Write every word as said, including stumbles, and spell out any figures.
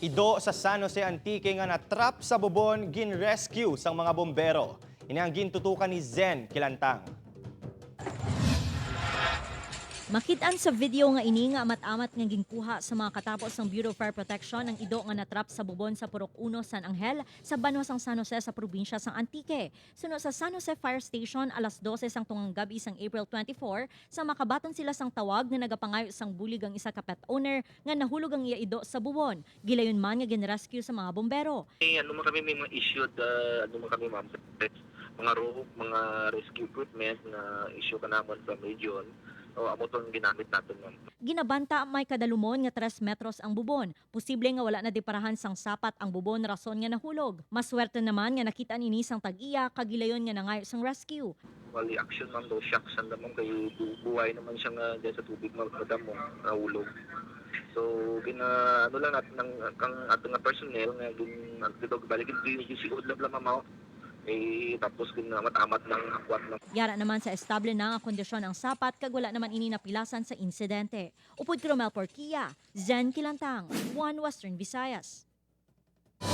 Ido sa San Jose, Antique nga na-trap sa bubon gin-rescue sang mga bombero. Ini ang gintutukan ni Zen Kilantang. Makit-an sa video nga ini nga amat-amat nga ginkuha sa mga katapo sang Bureau of Fire Protection ang ido nga na-trap sa bubon sa Purok Uno, San Angel, sa banwa sang San Jose sa probinsya sang Antique. Suno sa San Jose Fire Station, alas dose sang tungang gab-i sang April twenty-four, sa makabaton sila sang tawag nga nagapangayo sang bulig ang isa ka pet owner nga nahulog ang iya ido sa bubon. Gilayon man nga gin-rescue sa mga bombero. Eh, ano man kami, may mga issued, ah, ano man kami, ma'am, mga rope, mga rescue equipment na issue ka naman from region. O, amo to ang ginamit natin, ma'am. Ginabanta may kadalumon nga tres metros ang bubon. Posible nga wala na diparahan sang sapat ang bubon rason nga nahulog. Maswerte naman nga nakit-an ini sang tag-iya kag gilayon nga nangayo sang rescue. Wali action, ma'am, daw shocks ang damang kay bu- buhay naman siya nga dyan sa tubig, ma'am, madamo, nahulog. So, gina, ano lang natin, ang, ang ato nga personnel nga gin, ang daw balik yung G C O lang, ma'am, eh, tapos ginamat-amat ng akwat ng Yara naman sa estable na nga kondisyon ang sapat kag wala naman ini napilasan sa insidente. Upod kay Romel Porquia, Zen Kilantang, One Western Visayas.